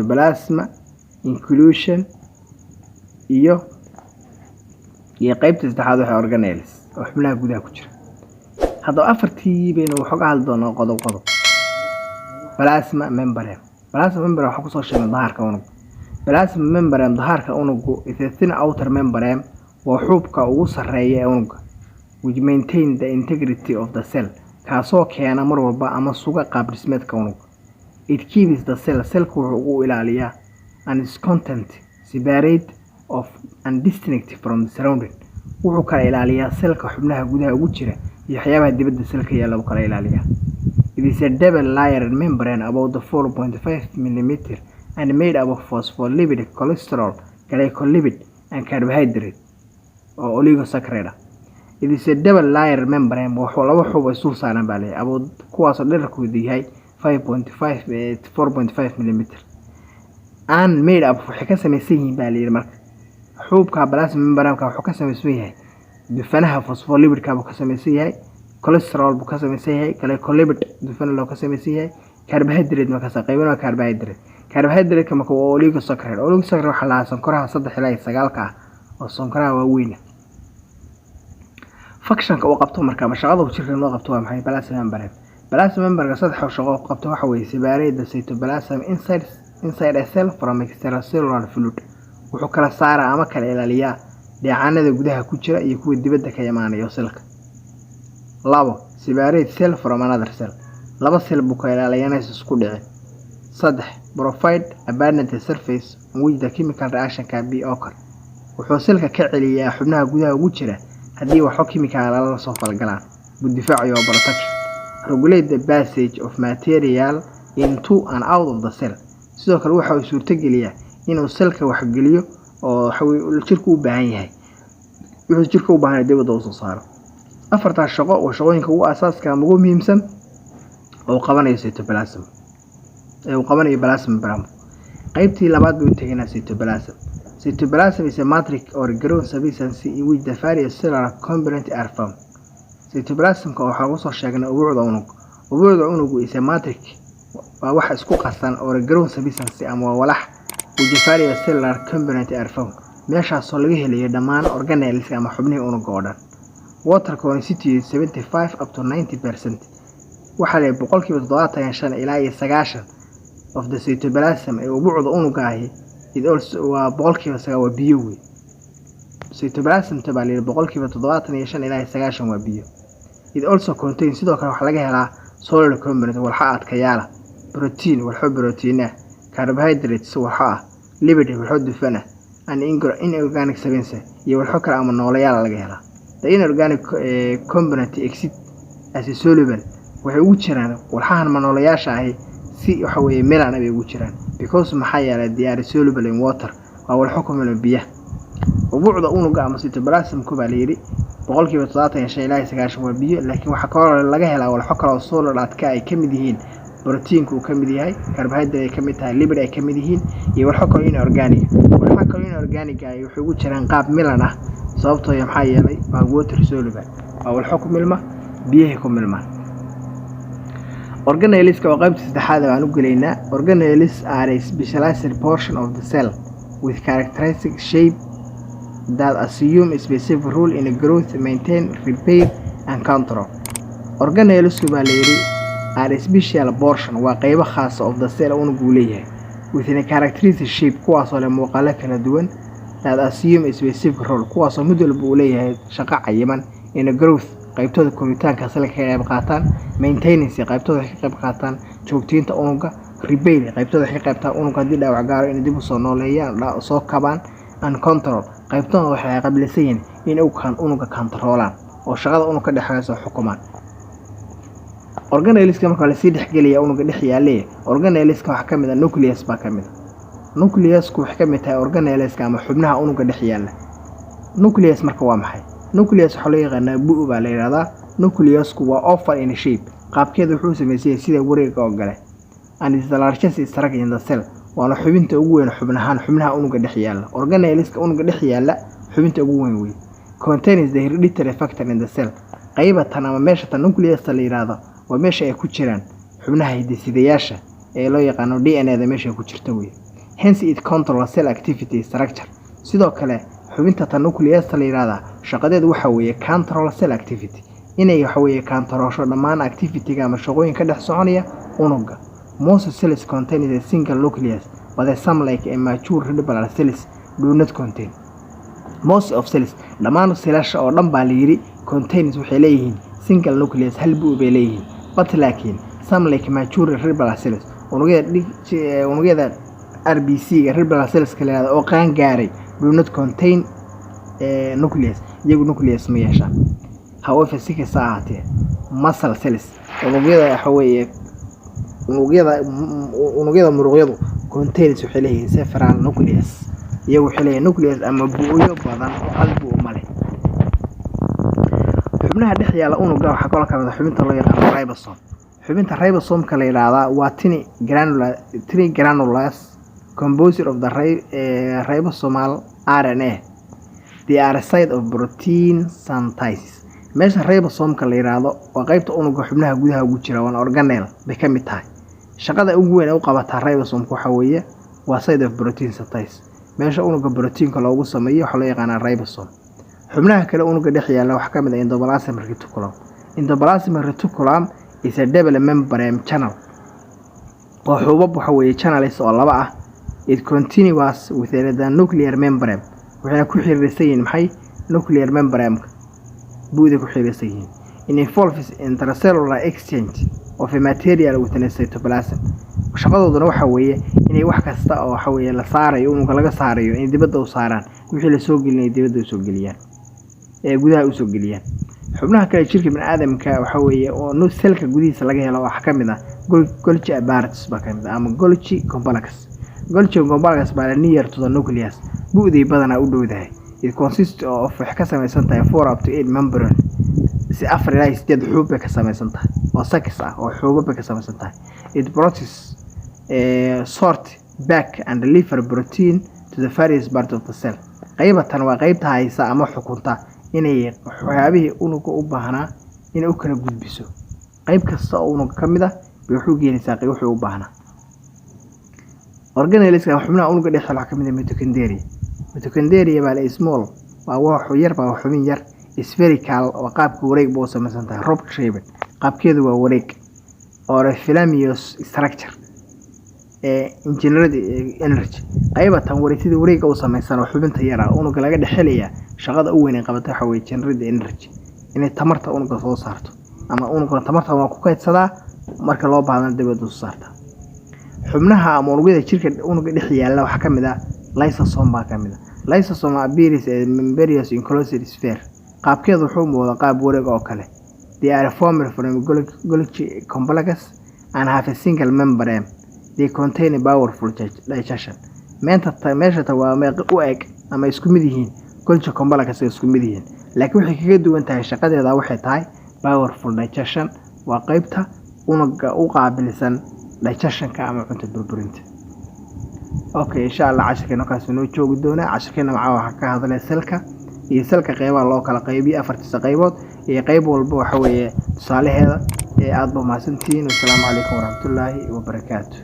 Cytoplasm, inclusion iyo qeybta saddexaad waxay organelles oo xubnaha gudaha ku jira. Haddaba afartii baynu wax uga hadli doonaa qodob qodob. Plasma membrane. Plasma membrane waxaa kusoo sheegnay dahaarka unug. Plasma membrane, dahaarka unugu, is a thin outer membrane, waa xuubka ugu sarreeya ee unugga, which maintain the integrity of the cell, kaasoo keena mar walba ama suga qaab dhismeedka unugga. It keeps the cell, cellka wuxuu ugu ilaaliyaa, and its content separate of and distinct from the surrounding. Wuxuu kala ilaaliyaa cellka xubnaha gudaha ugu jira iyo waxyaabaha dibadda cellka yaalla buu kala ilaaliyaa. It is a double layered membrane about the 4.5 mm and made up of phospholipid, cholesterol, glycolipid and carbohydrate oo oligosaccharide ah. It is a double layered membrane, wuxuu laba xub ay sul saaran baa leeyahay, about kuwaasoo dhererkoodu yahay 5.5 4.5 mm and made up, waxay ka samaysan yihiin baa layidhi. Marka xuubka plasma membrane-ka wuxuu ka samaysan yahay dufanaha phospholipid-ka buu ka samaysan yahay, cholesterol buu ka samaysan yahay, glycolipid dufan loo ka samaysan yahay, carbohydrate ma kasa qaybin waa carbohydrate. Carbohydrate marka waa oligosaccharide. Oligosaccharide waxaa lahaa sonkoraha 3 ilaa 9-ka ah oo sonkoraha waaweyn ah. Functionka uu qabto marka ama shaqada uu jirka noo qabto waa maxay plasma membrane? Plasma membrane saddex shaqo uu qabto waxa weeye: separate the cytoplasm inside a cell from extracellular fluid. Wuxuu kala saaraa ama kala ilaaliyaa dheecaanada gudaha ku jira iyo kuwa dibadda ka imaanaya cellka. Labo, separate cell from another cell, laba cell buu kala ilaaliyaa inaysan isku dhicin. Saddex, provide abundant surface on which the chemical reaction can be occur. Wuxuu cellka ka celiyaa xubnaha gudaha ugu jira haddii waxo chemical lala soo falgalaan buu difaacayo, waa protection. Regulate the passage of material into and out of the cell. Sidoo kale waxa uu suurtageliyaa inuu cellka wax geliyo oo waxa jirku u baahan yahay, wuxuu jirka u baahan yahay dibadda usoo saaro. Afartaas shaqo waa shaqooyinka ugu asaaska ama ugu muhiimsan oo uu qabanayo cytoplasm ee uu qabanayo plasma membrane. Qaybtii labaad baynu tegaynaa, cytoplasm. Cytoplasm is a matrix or ground substance in which the various cellular components are found. Cytoplasmka waxaa lagu soo sheegnay ubucda unug. Ubucda unugu is a matrix, waa wax isku qasan, or ground substance ama waa walax, which the various cellular components are found, meeshaasoo laga helayo dhammaan organelles ama xubnihii unuga oo dhan. Water constitutes 75 up to 90%, waxaa la 75% ilaa iyo 90 of the cytoplasm ee ubucda unuga ahi. It also waa 9% waa biyo wey. Cytoplasmta baa la yidhi 75% ilaa iyo 90% waa biyo. It also contains, sidoo kale waxaa laga helaa, solid component, walxo adkayaala, protein, walxo protein ah, carbohydrates, walxo ah, lipid, walxo dufan ah, and inorganic substance, iyo walxo kale ama nooleyaal laga helaa. The inorganic component exist as a soluble, waxay ugu jiraan walxahan manoolayaasha ahi si waxa weeye milan bay ugu jiraan, because maxaa yeelay they are soluble in water, waa walxo ku milan biyaha. Ubucda unuga ama cytoplasmku baa la yidhi 75% ilaa iyo 90% waa biyo, laakiin waxaa kaloo laga helaa walxo kale oo solid adka ay ka mid yihiin borotiinku uu ka mid yahay, carbohydrate ay ka mid tahay, lipid ay ka mid yihiin, iyo walxo kaloo inorganic. Walxo kaloo inorganic ay waxay ugu jiraan qaab milan ah, sababtoo maxaa yeelay waa water soluble, waa walxo ku milma biyahay ku milmaan. Organelleska waa qaybta saddexaad aan u gelaynaa. Organelles are a specialized portion of the cell with characteristic shape that assume a specific role in growth, maintain, repair and control. Organellesku baa la yidhi are a special portion, waa qaybo khaasa, of the cell, unug uu leeyahay, with a characteristic shape, kuwaasoo leh muuqaalo kala duwan, that assume a specific role, kuwaasoo mid walba uu leeyahay shaqo cayiman, in growth, qaybtooda koritaanka cellka ka qayb qaataan, maintenance, qaybtooda waxay ka qayb qaataan joogteynta unuga, repair, qaybtooda waxay ka qaybtaan unuga haddii dhaawac gaaro inay dib usoo nooleeyaan, soo kabaan, and control, qaybtooda waxay qablisan yihiin in uu kan unuga controlaan oo shaqada unug ka dhexeysa xukumaan. Organelleska marka lasii dhexgelaya unuga dhex yaale, organelleska waxaa ka mid ah nucleus baa ka mid ah. Nucleusku waxay ka mid tahay organelleska ama xubnaha unuga dhex yaalla. Nucleus marka waa maxay? Nucleus waxaa loo yaqaanaa bu baa la yidhahdaa. Nucleusku waa oval in shape, qaabkeeda wuxuu sameysay sida wareega oo kale, and is the largest structure in the cell, waana xubinta ugu weyn xubnahaan xubnaha unuga dhex yaalla. Organelleska unuga dhex yaalla xubinta ugu weyn wey. Contains the hereditary factor in the cell. Qaybatan ama meesha tan nucleusta la yidhaahdo waa meesha ay ku jiraan xubnaha hidde-sidayaasha ee loo yaqaano DNA da, meesha ay ku jirta wey. Hence it control cell activity structure. Sidoo kale xubinta tan nucleus la yiraahdaa shaqadeedu waxa weeye control cell activity, inay waxa weeye controlsho dhammaan activity-ga ama shaqooyin ka dhex soconaya unugga. Most cells contain a single nucleus, but some, like a mature red blood cells, do not contain. Most of cells, dhammaan selasha oo dhan baa la yidhi, contains waxay leeyihiin single nucleus, hal bu bay leeyihiin, but laakiin some, like mature red blood cells, unugyada dhig, unugyada RBC ga, red blood cells ka la yiraahdo oo qaan gaaray, do not contain nucleus, iyagu nucleus ma yeeshaan. However, si kasta ahaatee, muscle cells, unugyada waxa weeye unugyada muruqyadu, contains waxay leeyihiin several nucleus, iyagu waxay leeyihiin nucleus ama bu'yo badan oo hal bu' ma leh. Xubnaha dhex yaala unugga waxaa kaloo kamid ah xubinta loo yaqaano ribosome. Xubinta ribosome-ka la yidhaahdaa waa tiny granular, tiny granules composed of the ribosomal RNA. They are a site of protein synthesis. Meesha ribosome-ka la yidhaahdo waa qaybta unugga xubnaha gudaha ugu jira, waana organelle bay ka mid tahay. Shaqada ugu weyn ee u qabataa ribosome-ka waxa weeye waa site of protein synthesis. Meesha unugga proteinka loogu sameeyo waxaa loo yaqaanaa ribosome. Xubnaha kale unugga dhex yaalla waxaa ka mid ah endoplasmic reticulum. Endoplasmic reticulum is a double membrane channel, waa xuubab waxa weeye channels oo laba ah. It continuous with the nuclear membrane, waxayna ku xiriirsan yihiin maxay? Nuclear membrane buuday ku xiriirsan yihiin. It involves intracellular exchange of a material within a cytoplasm. Shaqadooduna waxa weeye inay wax kasta oo waxa weeye la saarayo, unugga laga saarayo, inay dibadda u saaraan, wixii la soo gelinaya dibadda usoo geliyaan ee gudaha usoo geliyaan. Xubnaha kale jirka biniaadamka waxa weeye oo cellka gudihiisa laga helo waxaa ka mid ah Golgi apparatus baa ka mid ah ama Golgi complex. Golgi complex baa near to the nucleus, bu'day badanaa u dhowdahay. It consists of, waxay ka samaysan tahay, 4 up to 8 membrane, si 4 ilaa 8 xuub bay ka samaysan tahay oo sacs ah oo xuubab bay ka samaysan tahay. It process, sort, pack and deliver protein to the various parts of the cell. Qaybatan waa qaybta haysa ama xukunta inay waxyaabihii unuga u baahnaa inay u kala gudbiso. Qayb kasta oo unuga ka mid ah bay wuxuu geenaysaa wuxuu u baahnaa. Organelleska xubnaha unuga dhex waxaa ka mid ah mitochondria. Mitochondria baa la small, waa wax yar, baa xubin yar, spherical oo qaabka wareeg ba u samaysan tahay, rod shaped, qaabkeedu waa wareeg, or a filamentous structure ee engineered energy. Qaybatan wareeg, sida wareega u samaysan oo xubinta yar ah unuga laga dhexelaya, shaqada u weyn ay qabato waxa weeye generate energy, inay tamarta unuga soo saarto, ama unuga tamarta waa ku kaydsadaa, marka loo baahdana dibadda soo saarta. Xubnaha ama unugyada jirka unuga dhex yaalla waxaa ka mid ah lysosome baa ka mid ah. Lysosome appears a membranous enclosed sphere, qaabkeedu wuxuu muuqdaa qaab wareeg oo kale. They are formed from Golgi complex and have a single membrane. They contain a powerful digestion. Meenta meesha ta waa meeq u eg ama isku mid yihiin Golgi complex ay isku mid yihiin, laakiin waxay kaga duwan tahay shaqadeeda waxay tahay powerful digestion, waa qaybta unuga u qaabilsan digestionka ama cunto burburinta. Okay, insha Allah cashirkeena kaas inoo joogi doonaa. Cashirkeena macaa waxaa ka hadlay cellka iyo cellka qeybaha loo kala qaybiyo, afartiisa qaybood iyo qayb walba waxa weeye tusaalaheeda. Ee aada ba mahadsantihiin. Wasalaamu calaykum waraxmatullaahi wabarakaatu.